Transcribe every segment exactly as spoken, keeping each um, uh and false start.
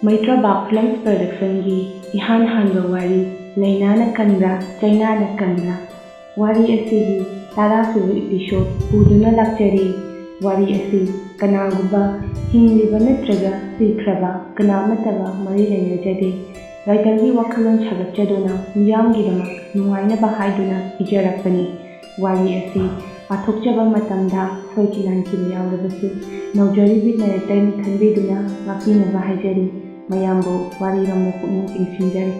ꯃꯩꯇ꯭ꯔꯕꯥꯛ Films Productionꯒꯤ ꯏꯍꯥꯟ ꯍꯥꯟꯕ ꯋꯥꯔꯤ, ꯂꯩꯅꯥꯅ ꯀꯟꯕ꯭ꯔꯥ, ꯆꯩꯅꯥꯅ ꯀꯟꯕ꯭ꯔꯥ? ꯋꯥꯔꯤ ꯑꯁꯤꯒꯤ ꯇꯔꯥꯁꯨꯕ episode ꯄꯨꯗꯨꯅ ꯂꯥꯛꯆꯔꯤ꯫ ꯋꯥꯔꯤ ꯑꯁꯤ ꯀꯅꯥꯒꯨꯝꯕ ꯍꯤꯡꯂꯤꯕ ꯅꯠꯇ꯭ꯔꯒ ꯁꯤꯈ꯭ꯔꯕ ꯀꯅꯥ ꯑꯃꯠꯇꯒ ꯃꯔꯤ ꯂꯩꯅꯖꯗꯦ꯫ Writerꯒꯤ ꯋꯥꯈꯜꯂꯣꯟ ꯁꯥꯒꯠꯆꯗꯨꯅ ꯃꯤꯌꯥꯝꯒꯤꯗꯃꯛ ꯅꯨꯡꯉꯥꯏꯅꯕ ꯍꯥꯏꯗꯨꯅ ꯏꯖꯔꯛꯄꯅꯤ꯫ ꯋꯥꯔꯤ ꯑꯁꯤ ꯄꯥꯊꯣꯛꯆꯕ ꯃꯇꯝꯗ ꯁꯣꯏꯈꯤ ꯂꯥꯟꯈꯤꯕ ꯌꯥꯎꯔꯕꯁꯨ ꯅꯧꯖꯔꯤꯕꯤ narratorꯅ ꯈꯟꯕꯤꯗꯨꯅ ꯉꯥꯛꯄꯤꯅꯕ ꯍꯥꯏꯖꯔꯤ꯫ ꯃꯌꯥꯝꯕꯨ ꯋꯥꯔꯤꯔꯣꯝꯗ ꯄꯨꯛꯅꯤꯡ ꯆꯤꯡꯁꯤꯟꯖꯔꯤ꯫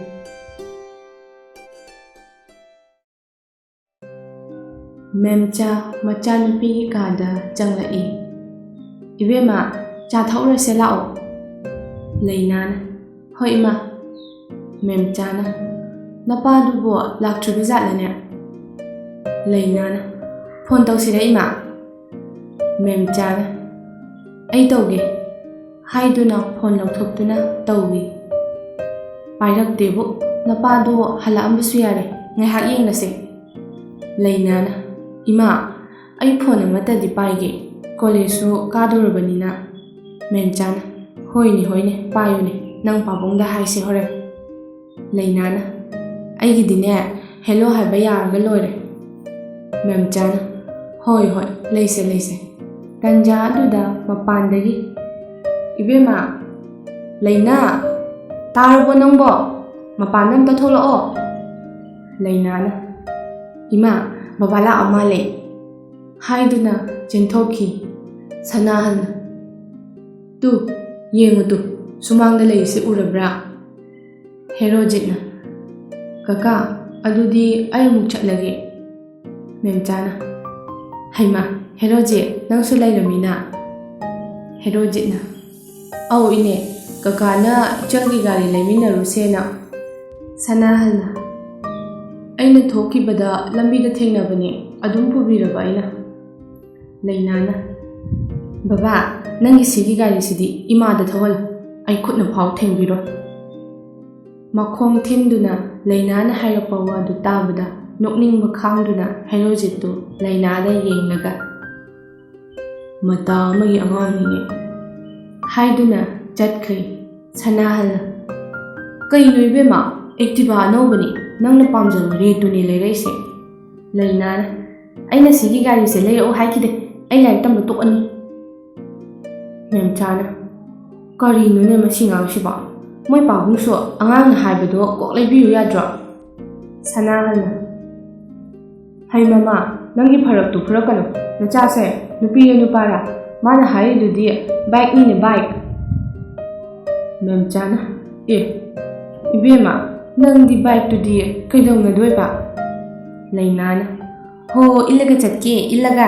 ꯃꯦꯝꯆꯥ ꯃꯆꯥꯅꯨꯄꯤꯒꯤ ꯀꯥꯗ ꯆꯪꯂꯛꯏ꯫ "ꯏꯕꯦꯝꯃ, ꯆꯥ ꯊꯛꯎꯔꯁꯦ ꯂꯥꯛꯑꯣ꯫" ꯂꯩꯅꯥꯅ, "ꯍꯣꯏ ꯏꯃꯥ꯫" ꯃꯦꯝꯆꯥꯅ, "ꯅꯄꯥꯗꯨꯕꯨ ꯂꯥꯛꯇ꯭ꯔꯤꯕ ꯖꯥꯠꯂꯅꯦ?" ꯂꯩꯅꯥꯅ, "ꯐꯣꯟ ꯇꯧꯁꯤꯔ ꯏꯃꯥ?" ꯃꯦꯝꯆꯥꯅ, "ꯑꯩ ꯇꯧꯒꯦ" ꯍꯥꯏꯗꯨꯅ ꯐꯣꯟ ꯂꯧꯊꯣꯛꯇꯨꯅ ꯇꯧꯏ꯫ "ꯄꯥꯏꯔꯛꯇꯦꯕꯨ, ꯅꯄꯥꯗꯣ ꯍꯜꯂꯛꯑꯝꯕꯁꯨ ꯌꯥꯔꯦ, ꯉꯥꯏꯍꯥꯛ ꯌꯦꯡꯂꯁꯦ꯫" ꯂꯩꯅꯥꯅ, "ꯏꯃꯥ, ꯑꯩ ꯐꯣꯟ ꯑꯃꯠꯇꯗꯤ ꯄꯥꯏꯒꯦ, ꯀꯣꯂꯦꯖꯁꯨ ꯀꯥꯗꯧꯔꯕꯅꯤꯅ꯫" ꯃꯦꯝꯆꯥꯅ, "ꯍꯣꯏꯅꯦ, ꯍꯣꯏꯅꯦ, ꯄꯥꯏꯌꯨꯅꯦ, ꯅꯪ ꯄꯥꯕꯨꯡꯗ ꯍꯥꯏꯁꯦ ꯍꯣꯔꯦꯟ꯫" ꯂꯩꯅꯥꯅ, "ꯑꯩꯒꯤꯗꯤꯅꯦ ꯍꯦꯂꯣ ꯍꯥꯏꯕ ꯌꯥꯔꯒ ꯂꯣꯏꯔꯦ꯫" ꯃꯦꯝꯆꯥꯅ, "ꯍꯣꯏ, ꯍꯣꯏ, ꯂꯩꯁꯦ, ꯂꯩꯁꯦ꯫" ꯇꯟꯖꯥ ꯑꯗꯨꯗ ꯃꯄꯥꯟꯗꯒꯤ, "ꯏꯕꯦꯝꯃ, ꯂꯩꯅꯥ, ꯇꯥꯔꯕꯣ ꯅꯪꯕꯣ? ꯃꯄꯥꯟꯗ ꯑꯝꯇ ꯊꯣꯛꯂꯛꯑꯣ꯫" ꯂꯩꯅꯥꯅ, "ꯏꯃꯥ, ꯕꯕꯥ ꯂꯥꯛꯑ ꯃꯥꯜꯂꯦ" ꯍꯥꯏꯗꯨꯅ ꯆꯦꯟꯊꯣꯛꯈꯤ꯫ ꯁꯅꯥꯍꯜꯅ, "ꯇꯨ, ꯌꯦꯡꯉꯨ ꯇꯨ, ꯁꯨꯃꯥꯡꯗ ꯂꯩꯔꯤꯁꯦ ꯎꯔꯕ꯭ꯔꯥ?" ꯍꯦꯔꯣꯖꯤꯠꯅ, "ꯀꯀꯥ, ꯑꯗꯨꯗꯤ ꯑꯩ ꯑꯃꯨꯛ ꯆꯠꯂꯒꯦ꯫" ꯃꯦꯝꯆꯥꯅ, "ꯍꯩꯃꯥ, ꯍꯦꯔꯣꯖꯤꯠ, ꯅꯪꯁꯨ ꯂꯩꯔꯝꯃꯤꯅ?" ꯍꯦꯔꯣꯖꯤꯠꯅ, "ꯑꯧ ꯏꯅꯦ, ꯀꯀꯥꯅ ꯏꯆꯜꯒꯤ ꯒꯥꯔꯤ ꯂꯩꯃꯤꯟꯅꯔꯨꯁꯦꯅ꯫" ꯁꯅꯥꯍꯜꯅ, "ꯑꯩꯅ ꯊꯣꯛꯈꯤꯕꯗ ꯂꯝꯕꯤꯗ ꯊꯦꯡꯅꯕꯅꯦ, ꯑꯗꯨꯝ ꯄꯨꯕꯤꯔꯕ ꯑꯩꯅ꯫" ꯂꯩꯅꯥꯅ, "ꯕꯕꯥ, ꯅꯪꯒꯤ ꯁꯤꯒꯤ ꯒꯥꯔꯤꯁꯤꯗꯤ ꯏꯃꯥꯗ ꯊꯧꯍꯜꯂꯨ, ꯑꯩ ꯈꯨꯠꯅ ꯐꯥꯎ ꯊꯦꯡꯕꯤꯔꯣꯏ꯫" ꯃꯈꯣꯡ ꯊꯤꯟꯗꯨꯅ ꯂꯩꯅꯥꯅ ꯍꯥꯏꯔꯛꯄ ꯋꯥꯗꯨ ꯇꯥꯕꯗ ꯅꯣꯛꯅꯤꯡꯕ ꯈꯥꯡꯗꯨꯅ ꯍꯦꯔꯣꯖꯤꯠꯇꯨ ꯂꯩꯅꯥꯗ ꯌꯦꯡꯂꯒ, "ꯃꯇꯥ ꯑꯃꯒꯤ ꯑꯉꯥꯡꯅꯤꯅꯦ" ꯍꯥꯏꯗꯨꯅ ꯆꯠꯈ꯭ꯔꯦ꯫ ꯁꯅꯥꯍꯜꯅ, "ꯀꯩꯅꯣ ꯏꯕꯦꯝꯃ, ꯑꯦꯛꯇꯤꯚꯥ ꯑꯅꯧꯕꯅꯤ, ꯅꯪꯅ ꯄꯥꯝꯖꯕ ꯔꯦꯠꯇꯨꯅꯤ ꯂꯩꯔꯛꯏꯁꯦ꯫" ꯂꯩꯅꯥꯅ, "ꯑꯩꯅ ꯁꯤꯒꯤ ꯒꯥꯔꯤꯁꯦ ꯂꯩꯔꯛꯎ ꯍꯥꯏꯈꯤꯗꯦ, ꯑꯩ ꯂꯥꯏꯔꯤꯛ ꯇꯝꯕ ꯇꯣꯛꯑꯅꯤ꯫" ꯃꯦꯝꯆꯥꯅ, "ꯀꯔꯤꯅꯣꯅꯦ ꯃꯁꯤ ꯑꯉꯥꯡꯁꯤꯕꯣ? ꯃꯣꯏ ꯄꯥꯕꯨꯡꯁꯨ ꯑꯉꯥꯡꯅ ꯍꯥꯏꯕꯗꯣ ꯀꯣꯛ ꯂꯩꯕꯤꯌꯨ ꯌꯥꯗ꯭ꯔꯣ?" ꯁꯅꯥꯍꯜꯅ, "ꯍꯩ ꯃꯃꯥ, ꯅꯪꯒꯤ ꯐꯔꯛꯇꯨ ꯐꯨꯔꯛꯀꯅꯨ꯫ ꯅꯆꯥꯁꯦ ꯅꯨꯄꯤꯔ ꯅꯨꯄꯥꯔ? ꯃꯥꯅ ꯍꯥꯏꯔꯤꯗꯨꯗꯤ ꯕꯥꯏꯛꯅꯤꯅꯦ, ꯕꯥꯏꯛ꯫" ꯃꯦꯝꯆꯥꯅ, "ꯑꯦ, ꯏꯕꯦꯝꯃ, ꯅꯪꯗꯤ ꯕꯥꯏꯛꯇꯨꯗꯤ ꯀꯩꯗꯧꯅꯗꯣꯏꯕ?" ꯂꯩꯅꯥꯅ, "ꯍꯣ, ꯏꯜꯂꯒ ꯆꯠꯀꯦ, ꯏꯜꯂꯒ꯫"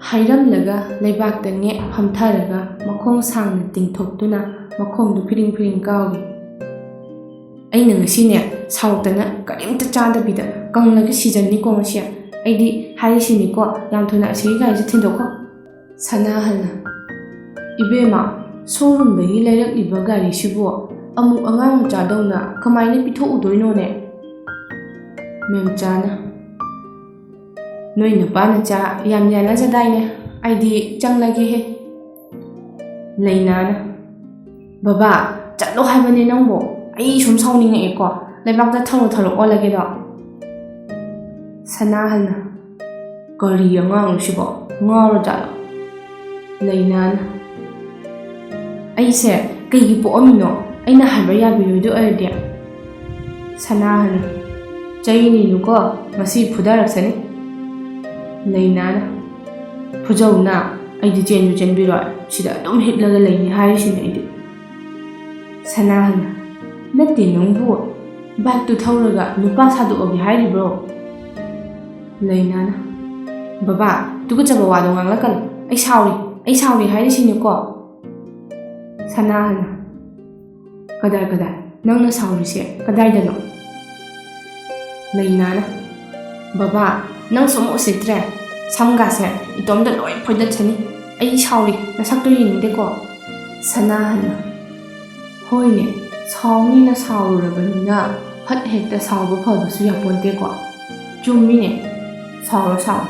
ꯍꯥꯏꯔꯝꯂꯒ ꯂꯩꯕꯥꯛꯇ ꯉꯦꯛ ꯐꯝꯊꯔꯒ ꯃꯈꯣꯡ ꯁꯥꯡꯅ ꯇꯤꯡꯊꯣꯛꯇꯨꯅ ꯃꯈꯣꯡꯗꯨ ꯐꯤꯔꯤꯡ ꯐꯤꯔꯤꯡ ꯀꯥꯎꯏ꯫ "ꯑꯩꯅ ꯉꯁꯤꯅꯦ ꯁꯥꯎꯔꯛꯇꯅ ꯀꯔꯤꯝꯇ ꯆꯥꯗꯕꯤꯗ ꯀꯪꯂꯒ ꯁꯤꯖꯟꯅꯤꯀꯣ ꯉꯁꯤ꯫ ꯑꯩꯗꯤ ꯍꯥꯏꯔꯤꯁꯤꯅꯤꯀꯣ, ꯌꯥꯝ ꯊꯨꯅ ꯑꯁꯤꯒꯤ ꯒꯥꯔꯤꯁꯦ ꯊꯤꯟꯗꯣꯛꯈꯣ꯫" ꯁꯅꯥꯍꯜꯅ, "ꯏꯕꯦꯝꯃ, ꯁꯣꯔꯨꯝꯗꯒꯤ ꯂꯩꯔꯛꯂꯤꯕ ꯒꯥꯔꯤꯁꯤꯕꯨ ꯑꯃꯨꯛ ꯑꯉꯥꯡ ꯃꯆꯥꯗꯧꯅ ꯀꯃꯥꯏꯅ ꯄꯤꯊꯣꯛꯎꯗꯣꯏꯅꯣꯅꯦ?" ꯃꯦꯝꯆꯥꯅ, "ꯅꯣꯏ ꯅꯨꯄꯥ ꯅꯆꯥ ꯌꯥꯝ ꯌꯥꯅꯖꯗꯥꯏꯅꯦ, ꯑꯩꯗꯤ ꯆꯪꯂꯒꯦꯍꯦ꯫" ꯂꯩꯅꯥꯅ, "ꯕꯕꯥ, ꯆꯠꯂꯣ ꯍꯥꯏꯕꯅꯦ ꯅꯪꯕꯨ, ꯑꯩ ꯁꯨꯝ ꯁꯥꯎꯅꯤꯡꯉꯛꯑꯦꯀꯣ, ꯂꯩꯕꯥꯛꯇ ꯊꯔꯣ ꯊꯔꯣ ꯑꯣꯜꯂꯒꯦꯗꯣ꯫" ꯁꯅꯥꯍꯜꯅ, "ꯀꯔꯤ ꯑꯉꯥꯡꯅꯣ ꯁꯤꯕꯣ? ꯉꯥꯎꯔꯖꯥꯠꯂꯣ?" ꯂꯩꯅꯥꯅ, "ꯑꯩꯁꯦ ꯀꯩꯒꯤ ꯄꯣꯛꯑꯝꯃꯤꯅꯣ? ꯑꯩꯅ ꯍꯥꯏꯕ ꯌꯥꯕꯤꯔꯣꯏꯗꯣꯏ ꯑꯣꯏꯔꯗꯤ?" ꯁꯅꯥꯍꯜꯅ, "ꯆꯩꯅꯤꯅꯨꯀꯣ, ꯉꯁꯤ ꯐꯨꯗꯔꯛꯁꯅꯤ꯫" ꯂꯩꯅꯥꯅ, "ꯐꯨꯖꯧꯅ, ꯑꯩꯗꯤ ꯆꯦꯟꯁꯨ ꯆꯦꯟꯕꯤꯔꯣꯏ, ꯁꯤꯗ ꯑꯗꯨꯝ ꯍꯤꯞꯂꯒ ꯂꯩꯅꯤ ꯍꯥꯏꯔꯤꯁꯤꯅꯦ ꯑꯩꯗꯤ꯫" ꯁꯅꯥꯍꯜꯅ, "ꯅꯠꯇꯦ ꯅꯪꯕꯨ, ꯕꯥꯏꯛꯇꯨ ꯊꯧꯔꯒ ꯅꯨꯄꯥ ꯁꯥꯗꯣꯛꯑꯒꯦ ꯍꯥꯏꯔꯤꯕ꯭ꯔꯣ?" ꯂꯩꯅꯥꯅ, "ꯕꯕꯥ, ꯇꯨꯀꯠꯆꯕ ꯋꯥꯗꯣ ꯉꯥꯡꯂꯛꯀꯅꯨ꯫ ꯑꯩ ꯁꯥꯎꯔꯤ, ꯑꯩ ꯁꯥꯎꯔꯤ ꯍꯥꯏꯔꯤꯁꯤꯅꯤꯀꯣ꯫" ꯁꯅꯥꯍꯜꯅ, "ꯀꯗꯥꯏ, ꯀꯗꯥꯏ? ꯅꯪꯅ ꯁꯥꯎꯔꯤꯁꯦ ꯀꯗꯥꯏꯗꯅꯣ?" ꯂꯩꯅꯥꯅ, "ꯕꯕꯥ, ꯅꯪ ꯁꯨꯝ ꯎꯁꯤꯠꯇ꯭ꯔꯦ꯫ ꯁꯝꯒꯥꯁꯦ ꯏꯇꯣꯝꯇ ꯂꯣꯏ ꯐꯣꯏꯗꯠꯁꯅꯤ꯫ ꯑꯩ ꯁꯥꯎꯔꯤ, ꯅꯁꯛꯇꯣ ꯌꯦꯡꯅꯤꯡꯗꯦꯀꯣ꯫" ꯁꯅꯥꯍꯜꯅ, "ꯍꯣꯏꯅꯦ, ꯁꯥꯎꯅꯤꯅ ꯁꯥꯎꯔꯨꯔꯕꯅꯤꯅ ꯐꯠ ꯍꯦꯛꯇ ꯁꯥꯎꯕ ꯐꯕꯁꯨ ꯌꯥꯄꯣꯟꯇꯦꯀꯣ꯫ ꯆꯨꯝꯃꯤꯅꯦ, ꯁꯥꯎꯔꯣ, ꯁꯥꯎꯔꯣ꯫"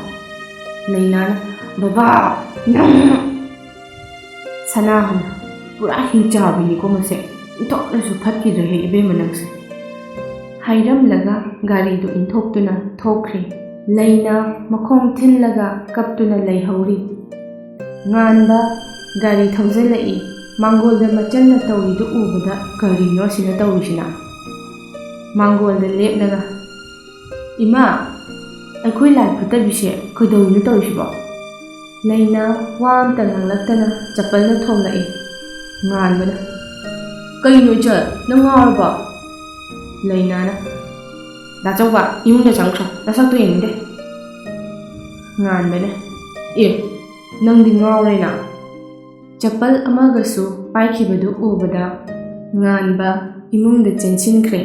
ꯂꯩꯅꯥꯅ, "ꯕꯕꯥ, ꯅꯪ!" ꯁꯅꯥꯍꯜꯅ, ꯄꯨꯔꯥ ꯍꯤꯡꯆꯥꯕꯤꯅꯤꯀꯣ ꯃꯁꯦ꯫ ꯏꯟꯊꯣꯛꯅꯁꯨ ꯐꯠꯈꯤꯗ꯭ꯔꯦꯍꯦ ꯏꯕꯦꯝꯃ ꯅꯪꯁꯦ꯫ ꯍꯥꯏꯔꯝꯂꯒ ꯒꯥꯔꯤꯗꯨ ꯏꯟꯊꯣꯛꯇꯨꯅ ꯊꯣꯛꯈ꯭ꯔꯦ꯫ ꯂꯩꯅꯥ ꯃꯈꯣꯡ ꯊꯤꯜꯂꯒ ꯀꯞꯇꯨꯅ ꯂꯩꯍꯧꯔꯤ꯫ ꯉꯥꯟꯕ ꯒꯥꯔꯤ ꯊꯧꯖꯤꯜꯂꯛꯏ꯫ ꯃꯥꯡꯒꯣꯜꯗ ꯃꯆꯟꯅ ꯇꯧꯔꯤꯗꯨ ꯎꯕꯗ ꯀꯔꯤꯅꯣ ꯑꯁꯤꯅ ꯇꯧꯔꯤꯁꯤꯅ? ꯃꯥꯡꯒꯣꯜꯗ ꯂꯦꯞꯂꯒ, "ꯏꯃꯥ, ꯑꯩꯈꯣꯏ ꯂꯥꯏ ꯐꯠꯇꯕꯤꯁꯦ ꯀꯩꯗꯧꯔꯤꯅꯣ ꯇꯧꯔꯤꯁꯤꯕꯣ?" ꯂꯩꯅꯥ ꯋꯥ ꯑꯝꯇ ꯉꯥꯡꯂꯛꯇꯅ ꯆꯄꯜꯅ ꯊꯣꯝꯂꯛꯏ꯫ ꯉꯥꯟꯕꯅ, "ꯀꯩꯅꯣ ꯏꯆꯜ, ꯅꯪ ꯉꯥꯎꯔꯕꯣ?" ꯂꯩꯅꯥꯅ, "ꯗꯥꯆꯧꯕ, ꯏꯃꯨꯡꯗ ꯆꯪꯈ꯭ꯔꯣ, ꯅꯁꯛꯇꯣ ꯌꯦꯡꯅꯤꯡꯗꯦ꯫" ꯉꯥꯟꯕꯅ, "ꯑꯦ, ꯅꯪꯗꯤ ꯉꯥꯎꯔꯦꯅ?" ꯆꯄꯜ ꯑꯃꯒꯁꯨ ꯄꯥꯏꯈꯤꯕꯗꯨ ꯎꯕꯗ ꯉꯥꯟꯕ ꯏꯃꯨꯡꯗ ꯆꯦꯟꯁꯤꯟꯈ꯭ꯔꯦ꯫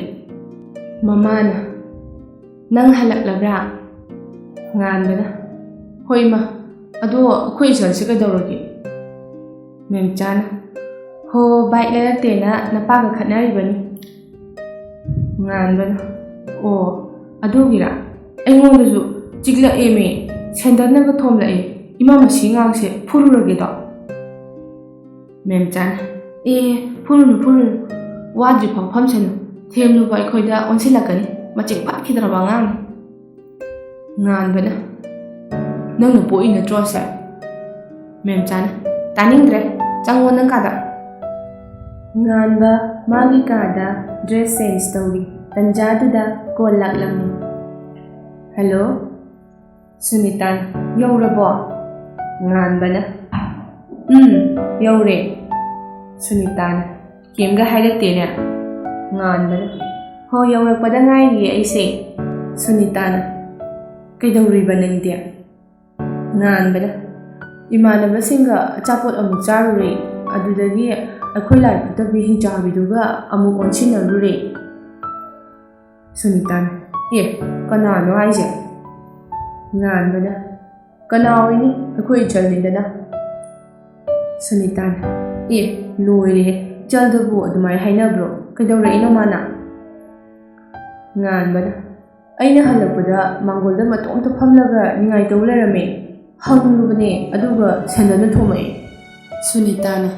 ꯃꯃꯥꯅ, "ꯅꯪ ꯍꯜꯂꯛꯂꯕ꯭ꯔꯥ?" ꯉꯥꯟꯕꯅ, "ꯍꯣꯏ ꯏꯃꯥ, ꯑꯗꯣ ꯑꯩꯈꯣꯏ ꯏꯆꯜꯁꯦ ꯀꯩꯗꯧꯔꯒꯦ?" ꯃꯦꯝꯆꯥꯅ, "ꯍꯣ, ꯕꯥꯏꯛ ꯂꯩꯔꯛꯇꯦꯅ ꯅꯄꯥꯒ ꯈꯠꯅꯔꯤꯕꯅꯤ꯫" ꯉꯥꯟꯕꯅ, "ꯑꯣ, ꯑꯗꯨꯒꯤꯔꯥ? ꯑꯩꯉꯣꯟꯗꯁꯨ ꯆꯤꯛꯂꯛꯑꯦꯃꯤ, ꯁꯦꯟꯗꯜꯅꯒ ꯊꯣꯝꯂꯛꯑꯦ꯫ ꯏꯃꯥ, ꯃꯁꯤ ꯑꯉꯥꯡꯁꯦ ꯐꯨꯔꯨꯔꯒꯦꯗꯣ?" ꯃꯦꯝꯆꯥꯅ, "ꯑꯦ, ꯐꯨꯔꯨꯅꯨ, ꯐꯨꯔꯨꯅꯨ, ꯋꯥꯗ꯭ꯔꯤꯐꯥꯎ ꯐꯝꯁꯅꯨ, ꯊꯦꯝꯂꯨꯕ ꯑꯩꯈꯣꯏꯗ ꯑꯣꯟꯁꯤꯜꯂꯛꯀꯅꯤ, ꯃꯆꯤꯡ ꯐꯠꯈꯤꯗ꯭ꯔꯕ ꯑꯉꯥꯡꯅꯤ꯫" ꯉꯥꯟꯕꯅ, "ꯅꯪꯅ ꯄꯣꯛꯏ ꯅꯠꯇ꯭ꯔꯣ ꯑꯁꯦ?" ꯃꯦꯝꯆꯥꯅ, "ꯇꯥꯅꯤꯡꯗ꯭ꯔꯦ, ꯆꯪꯉꯣ ꯅꯪ ꯀꯥꯗ꯫" ꯉꯥꯟꯕ ꯃꯥꯒꯤ ꯀꯥꯗ ꯗ꯭ꯔꯦꯁ ꯆꯦꯟꯖ ꯇꯧꯔꯤ꯫ ꯇꯟꯖꯥꯗꯨꯗ ꯀꯣꯜ ꯂꯥꯛꯂꯝꯃꯤ꯫ "ꯍꯜꯂꯣ?" ꯁꯨꯅꯤꯇꯥꯅ, "ꯌꯧꯔꯕꯣ?" ꯉꯥꯟꯕꯅ, "ꯎꯝ, ꯌꯧꯔꯦ꯫" ꯁꯨꯅꯤꯇꯥꯅ, "ꯀꯦꯝꯒ ꯍꯥꯏꯔꯛꯇꯦꯅꯦ?" ꯉꯥꯟꯕꯅ, "ꯍꯣ, ꯌꯧꯔꯛꯄꯗ ꯉꯥꯏꯔꯤꯌꯦ ꯑꯩꯁꯦ꯫" ꯁꯨꯅꯤꯇꯥꯅ, "ꯀꯩꯗꯧꯔꯤꯕ ꯅꯪꯗꯤ?" ꯉꯥꯟꯕꯅ, "ꯏꯃꯥꯟꯅꯕꯁꯤꯡꯒ ꯑꯆꯥꯄꯣꯠ ꯑꯃꯨꯛ ꯆꯥꯔꯨꯔꯦ, ꯑꯗꯨꯗꯒꯤ ꯑꯩꯈꯣꯏ ꯂꯥꯏ ꯐꯠꯇꯕꯤ ꯍꯤꯡꯆꯥꯕꯤꯗꯨꯒ ꯑꯃꯨꯛ ꯑꯣꯟꯁꯤꯟꯅꯔꯨꯔꯦ꯫" ꯁꯨꯅꯤꯇꯥꯅ, "ꯑꯦ, ꯀꯅꯥꯅꯣ ꯍꯥꯏꯁꯦ?" ꯉꯥꯟꯕꯅ, "ꯀꯅꯥ ꯑꯣꯏꯅꯤ, ꯑꯩꯈꯣꯏ ꯏꯆꯜꯅꯤꯗꯅ꯫" ꯁꯨꯅꯤꯇꯥꯅ, "ꯑꯦ, ꯂꯣꯏꯔꯦꯍꯦ, ꯏꯆꯜꯗꯨꯕꯨ ꯑꯗꯨꯃꯥꯏꯅ ꯍꯥꯏꯅꯕ꯭ꯔꯣ? ꯀꯩꯗꯧꯔꯛꯏꯅꯣ ꯃꯥꯅ?" ꯉꯥꯟꯕꯅ, "ꯑꯩꯅ ꯍꯜꯂꯛꯄꯗ ꯃꯥꯡꯒꯣꯜꯗ ꯃꯇꯣꯝꯇ ꯐꯝꯂꯒ ꯅꯤꯡꯉꯥꯏ ꯇꯧ ꯂꯩꯔꯝꯃꯦ꯫ ꯍꯪꯂꯨꯕꯅꯦ, ꯑꯗꯨꯒ ꯁꯦꯟꯗꯜꯅ ꯊꯣꯝꯃꯛꯑꯦ꯫" ꯁꯨꯅꯤꯇꯥꯅ,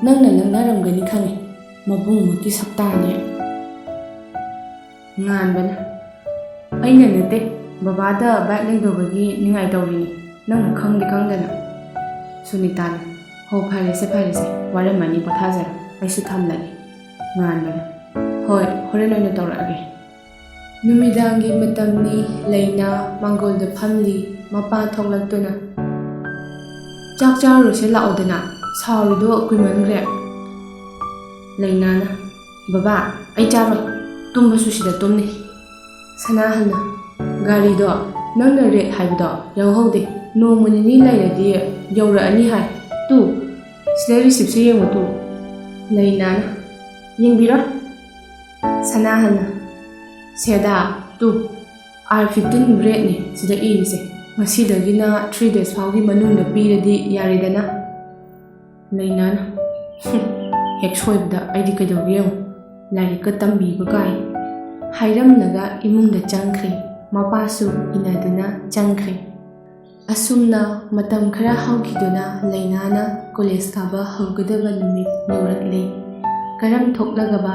ꯅꯪꯅ ꯂꯛꯅꯔꯝꯒꯅꯤ ꯈꯪꯉꯤ, ꯃꯕꯨꯡꯃꯛꯀꯤ ꯁꯛꯇꯥꯅꯦ꯫ ꯉꯥꯟꯕꯅ, ꯑꯩꯅ ꯅꯠꯇꯦ, ꯕꯕꯥꯗ ꯕꯥꯏꯛ ꯂꯩꯗꯧꯕꯒꯤ ꯅꯤꯡꯉꯥꯏ ꯇꯧꯔꯤꯅꯤ, ꯅꯪꯅ ꯈꯪꯗꯤ ꯈꯪꯗꯅ꯫ ꯁꯨꯅꯤꯇꯥꯅ, ꯍꯣ, ꯐꯔꯦꯁꯦ ꯐꯔꯦꯁꯦ, ꯋꯥꯔꯝꯃꯅꯤ, ꯄꯣꯊꯥꯖꯔꯣ, ꯑꯩꯁꯨ ꯊꯝꯂꯒꯦ꯫ ꯉꯥꯟꯕꯅ, ꯍꯣꯏ, ꯍꯣꯔꯦꯟ ꯑꯣꯏꯅ ꯇꯧꯔꯛꯑꯒꯦ꯫ ꯅꯨꯃꯤꯗꯥꯡꯒꯤ ꯃꯇꯝꯅꯤ꯫ ꯂꯩꯅꯥ ꯃꯥꯡꯒꯣꯜꯗ ꯐꯝꯂꯤ꯫ ꯃꯄꯥ ꯊꯣꯛꯂꯛꯇꯨꯅ, ꯆꯥꯛ ꯆꯥꯔꯨꯔꯁꯦ ꯂꯥꯛꯑꯣꯗꯅ, ꯁꯥꯎꯔꯤꯗꯣ ꯀꯨꯏꯃꯟꯈ꯭ꯔꯦ꯫ ꯂꯩꯅꯥꯅ, ꯕꯕꯥ, ꯑꯩ ꯆꯥꯔꯣꯏ, ꯇꯨꯝꯕꯁꯨ ꯁꯤꯗ ꯇꯨꯝꯅꯤ꯫ ꯁꯅꯥꯍꯜꯅ, ꯒꯥꯔꯤꯗꯣ ꯅꯪꯅ ꯔꯦꯠ ꯍꯥꯏꯕꯗꯣ ꯌꯥꯎꯍꯧꯗꯦ, ꯅꯣꯡꯃ ꯅꯤꯅꯤ ꯂꯩꯔꯗꯤ ꯌꯧꯔꯛꯑꯅꯤ ꯍꯥꯏ꯫ ꯇꯨ, ꯁꯤꯗ ꯔꯤꯁꯤꯞꯁꯦ ꯌꯦꯡꯉꯨ ꯇꯨ꯫ ꯂꯩꯅꯥꯅ, ꯌꯦꯡꯕꯤꯔꯣ꯫ ꯁꯅꯥꯍꯜꯅ, ꯁꯦꯗꯥ, ꯇꯨ, ꯑꯥꯔ ꯐꯤꯐꯇꯤꯟ ꯔꯦꯠꯅꯤ ꯁꯤꯗ ꯏꯔꯤꯁꯦ, ꯉꯁꯤꯗꯒꯤꯅ ꯊ꯭ꯔꯤ ꯗꯦꯖ ꯐꯥꯎꯒꯤ ꯃꯅꯨꯡꯗ ꯄꯤꯔꯗꯤ ꯌꯥꯔꯦꯗꯅ꯫ ꯂꯩꯅꯥꯅ, ꯍꯦꯛ ꯁꯣꯏꯕꯗ ꯑꯩꯗꯤ ꯀꯩꯗꯧꯒꯦ ꯌꯦꯡꯉꯨ, ꯂꯥꯏꯔꯤꯛꯀ ꯇꯝꯕꯤꯕ ꯀꯥꯏ꯫ ꯍꯥꯏꯔꯝꯂꯒ ꯏꯃꯨꯡꯗ ꯆꯪꯈ꯭ꯔꯦ꯫ ꯃꯄꯥꯁꯨ ꯏꯟꯅꯗꯨꯅ ꯆꯪꯈ꯭ꯔꯦ꯫ ꯑꯁꯨꯝꯅ ꯃꯇꯝ ꯈꯔ ꯍꯧꯈꯤꯗꯨꯅ ꯂꯩꯅꯥꯅ ꯀꯣꯂꯦꯖ ꯀꯥꯕ ꯍꯧꯒꯗꯕ ꯅꯨꯃꯤꯠ ꯌꯧꯔꯛꯂꯦ꯫ ꯀꯔꯝ ꯊꯣꯛꯂꯒꯕ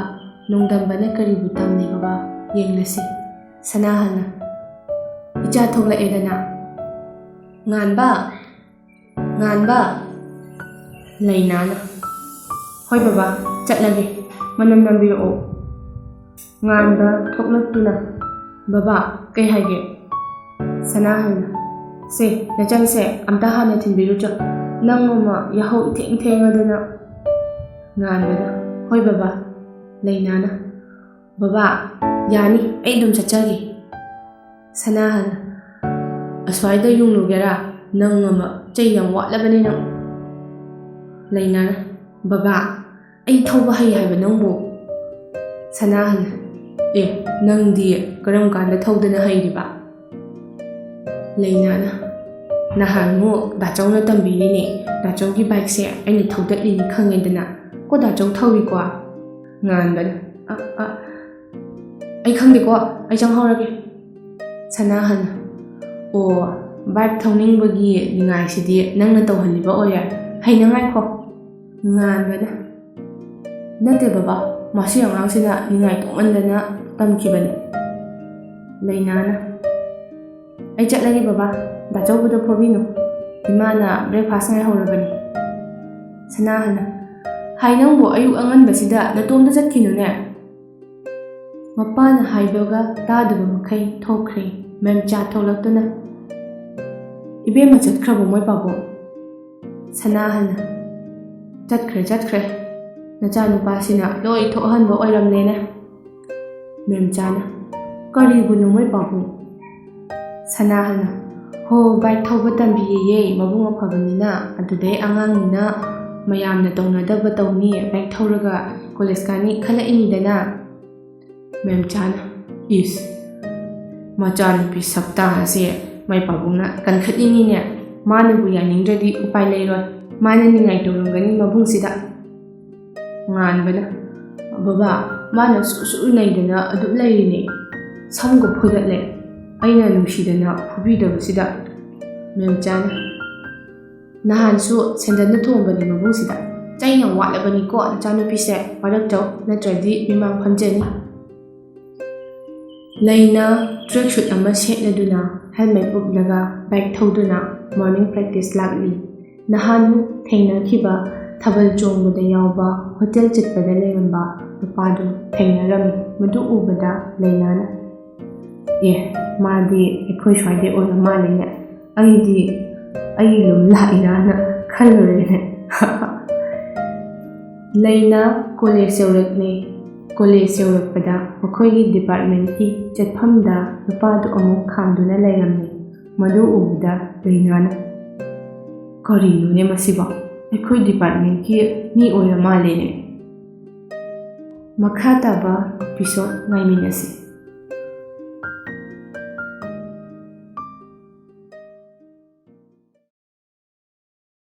ꯅꯣꯡꯗꯝꯕꯅ ꯀꯔꯤꯕꯨ ꯇꯝꯂꯤꯕꯕ ꯌꯦꯡꯂꯁꯤ꯫ ꯁꯅꯥꯍꯜꯅ, ꯏꯆꯥ ꯊꯣꯛꯂꯛꯑꯦꯗꯅ꯫ ꯉꯥꯟꯕ! ꯉꯥꯟꯕ! ꯂꯩꯅꯥꯅ, ꯍꯣꯏ ꯕꯕꯥ, ꯆꯠꯂꯒꯦ, ꯃꯅꯝ ꯅꯝꯕꯤꯔꯛꯑꯣ꯫ ꯉꯥꯟꯕ ꯊꯣꯛꯂꯛꯇꯨꯅ, ꯕꯕꯥ, ꯀꯩ ꯍꯥꯏꯒꯦ? ꯁꯅꯥꯍꯜꯅ, ꯁꯦ, ꯅꯆꯟꯁꯦ ꯑꯝꯇ ꯍꯥꯟꯅ ꯊꯤꯟꯕꯤꯔꯨꯆꯣ, ꯅꯪ ꯑꯃ ꯌꯥꯍꯧ ꯏꯊꯦꯡ ꯊꯦꯡꯉꯗꯅ꯫ ꯉꯥꯟꯕꯅ, ꯍꯣꯏ ꯕꯕꯥ꯫ ꯂꯩꯅꯥꯅ, ꯕꯕꯥ, ꯌꯥꯅꯤ, ꯑꯩ ꯑꯗꯨꯝ ꯆꯠꯆꯒꯦ꯫ ꯁꯅꯥꯍꯜꯅ, ꯑꯁ꯭ꯋꯥꯏꯗ ꯌꯨꯡꯂꯨꯒꯦꯔꯥ? ꯅꯪ ꯑꯃ ꯆꯩ ꯌꯥꯝ ꯋꯥꯠꯂꯕꯅꯤ ꯅꯪ꯫ ꯂꯩꯅꯥꯅ, ꯕꯕꯥ, ꯑꯩ ꯊꯧꯕ ꯍꯩ ꯍꯥꯏꯕ ꯅꯪꯕꯨ꯫ ꯁꯅꯥꯍꯜꯅ, ꯑꯦ, ꯅꯪꯗꯤ ꯀꯔꯝ ꯀꯥꯟꯗ ꯊꯧꯗꯅ ꯍꯩꯔꯤꯕ? ꯂꯩꯅꯥꯅ, ꯅꯍꯥꯟꯃꯨꯛ ꯗꯥꯆꯧꯅ ꯇꯝꯕꯤꯔꯤꯅꯦ, ꯗꯥꯆꯧꯒꯤ ꯕꯥꯏꯛꯁꯦ ꯑꯩꯅ ꯊꯧꯗꯠꯂꯤꯅꯤ ꯈꯪꯉꯦꯗꯅ꯫ ꯀꯣ ꯗꯥꯆꯧ ꯊꯧꯏꯀꯣ? ꯉꯥꯟꯕꯅ, ꯑ, ꯑ, ꯑꯩ ꯈꯪꯗꯦꯀꯣ, ꯑꯩ ꯆꯪꯍꯧꯔꯒꯦ꯫ ꯁꯅꯥꯍꯜꯅ, ꯑꯣ, ꯕꯥꯏꯛ ꯊꯧꯅꯤꯡꯕꯒꯤ ꯅꯤꯡꯉꯥꯏꯁꯤꯗꯤ ꯅꯪꯅ ꯇꯧꯍꯜꯂꯤꯕ ꯑꯣꯏꯔꯦ, ꯍꯩꯅꯉꯥꯏꯈꯣ꯫ ꯉꯥꯟꯕꯅ, "ꯅꯠꯇꯦ ꯕꯕꯥ, ꯃꯁꯤ ꯑꯉꯥꯡꯁꯤꯅ ꯅꯤꯡꯉꯥꯏ ꯇꯧꯃꯟꯗꯅ ꯇꯝꯈꯤꯕꯅꯤ꯫" ꯂꯩꯅꯥꯅ, "ꯑꯩ ꯆꯠꯂꯒꯦ ꯕꯕꯥ, ꯗꯥꯆꯧꯕꯗ ꯐꯣꯕꯤꯅꯨ, ꯏꯃꯥꯅ breakfast ꯉꯥꯏꯍꯧꯔꯕꯅꯤ꯫" ꯁꯅꯥꯍꯜꯅ, "ꯍꯥꯏ ꯅꯪꯕꯨ, ꯑꯌꯨꯛ ꯑꯉꯟꯕꯁꯤꯗ ꯅꯇꯣꯝꯇ ꯆꯠꯈꯤꯅꯨꯅꯦ꯫" ꯃꯄꯥꯅ ꯍꯥꯏꯕꯒ ꯇꯥꯗꯕ ꯃꯈꯩ ꯊꯣꯛꯈ꯭ꯔꯦ꯫ ꯃꯦꯝꯆꯥ ꯊꯣꯛꯂꯛꯇꯨꯅ, "ꯏꯕꯦꯝꯃ ꯆꯠꯈ꯭ꯔꯕꯣ ꯃꯣꯏ ꯄꯥꯕꯨꯡ?" ꯁꯅꯥꯍꯜꯅ, "ꯆꯠꯈ꯭ꯔꯦ, ꯆꯠꯈ꯭ꯔꯦ꯫ ꯅꯆꯥꯅꯨꯄꯥꯁꯤꯅ ꯂꯣꯏ ꯊꯣꯛꯍꯟꯕ ꯑꯣꯏꯔꯝꯂꯦꯅꯦ꯫" ꯃꯦꯝꯆꯥꯅ, "ꯀꯔꯤꯕꯨꯅꯣ ꯃꯣꯏ ꯄꯥꯕꯨꯡ?" ꯁꯅꯥꯍꯜꯅ, "ꯍꯣ, bike ꯊꯧꯕ ꯇꯝꯕꯤꯌꯦꯌꯦ, ꯃꯕꯨꯡ ꯑꯐꯕꯅꯤꯅ꯫ ꯑꯗꯨꯗꯩ ꯑꯉꯥꯡꯅꯤꯅ ꯃꯌꯥꯝꯅ ꯇꯧꯅꯗꯕ ꯇꯧꯅꯤ, bike ꯊꯧꯔꯒ college ꯀꯥꯅꯤ ꯈꯜꯂꯛꯏꯅꯤꯗꯅ꯫" ꯃꯦꯝꯆꯥꯅ, "ꯏꯁ, ꯃꯆꯥꯅꯨꯄꯤ ꯁꯛꯇꯥ ꯑꯁꯦ ꯃꯥꯏ ꯄꯥꯕꯨꯡꯅ ꯀꯟꯈꯠꯂꯤꯅꯤꯅꯦ꯫ ꯃꯥꯅꯕꯨ ꯌꯥꯅꯤꯡꯗ꯭ꯔꯗꯤ ꯎꯄꯥꯏ ꯂꯩꯔꯣꯏ꯫ ꯃꯥꯅ ꯅꯤꯡꯉꯥꯏ ꯇꯧꯔꯝꯒꯅꯤ ꯃꯕꯨꯡꯁꯤꯗ꯫" ꯉꯥꯟꯕꯅ, "ꯕꯕꯥ, ꯃꯥꯅ ꯁꯨꯔ ꯁꯨꯔ ꯅꯩꯗꯅ ꯑꯗꯨꯝ ꯂꯩꯔꯤꯅꯦ꯫ ꯁꯝꯒ ꯐꯣꯏꯗꯠꯂꯦ꯫ ꯑꯩꯅ ꯅꯨꯡꯁꯤꯗꯅ ꯐꯨꯕꯤꯗꯕꯁꯤꯗ꯫" ꯃꯦꯝꯆꯥꯅ, "ꯅꯍꯥꯟꯁꯨ ꯁꯦꯟꯗꯜꯅ ꯊꯣꯝꯕꯅꯤ ꯃꯕꯨꯡꯁꯤꯗ꯫ ꯆꯩ ꯌꯥꯝ ꯋꯥꯠꯂꯕꯅꯤꯀꯣ ꯅꯆꯥꯅꯨꯄꯤꯁꯦ꯫ ꯋꯥꯔꯛꯆꯧ, ꯅꯠꯇ꯭ꯔꯗꯤ ꯃꯤꯃꯥꯡ ꯐꯝꯖꯅꯤ꯫" ꯂꯩꯅ tracksuit ꯑꯃ ꯁꯦꯠꯂꯗꯨꯅ, helmet ꯎꯞꯂꯒ bike ꯊꯧꯗꯨꯅ morning practice ꯂꯥꯛꯂꯤ꯫ ꯅꯍꯥꯟꯃꯨꯛ ꯊꯦꯡꯅꯈꯤꯕ ꯊꯥꯕꯜ ꯆꯣꯡꯕꯗ ꯌꯥꯎꯕ, hotel ꯆꯠꯄꯗ ꯂꯩꯔꯝꯕ ꯅꯨꯄꯥꯗꯨ ꯊꯦꯡꯅꯔꯝꯃꯤ꯫ ꯃꯗꯨ ꯎꯕꯗ ꯂꯩꯅꯥꯅ, "ꯑꯦ, ꯃꯥꯗꯤ ꯑꯩꯈꯣꯏ ꯁ꯭ꯋꯥꯏꯗꯩ ꯑꯣꯏꯔ ꯃꯥꯜꯂꯦꯅꯦ꯫ ꯑꯩꯗꯤ ꯑꯩ ꯂꯨꯝ ꯂꯥꯛꯏꯔꯥꯅ ꯈꯜꯂꯨꯔꯦꯅꯦ꯫" ꯂꯩꯅ college ꯌꯧꯔꯛꯂꯦ꯫ College ꯌꯧꯔꯛꯄꯗ ꯃꯈꯣꯏꯒꯤ departmentꯀꯤ ꯆꯠꯐꯝꯗ ꯅꯨꯄꯥꯗꯨ ꯑꯃꯨꯛ ꯈꯥꯝꯗꯨꯅ ꯂꯩꯔꯝꯃꯦ꯫ ꯃꯗꯨ ꯎꯕꯗ ꯂꯩꯅꯥꯅ, "ꯀꯔꯤꯅꯣꯅꯦ ꯃꯁꯤꯕꯣ? ꯑꯩꯈꯣꯏ departmentꯀꯤ ꯃꯤ ꯑꯣꯏꯔ ꯃꯥꯜꯂꯦꯅꯦ꯫" ꯃꯈꯥ ꯇꯥꯕ episode ꯉꯥꯏꯃꯤꯟꯅꯁꯤ꯫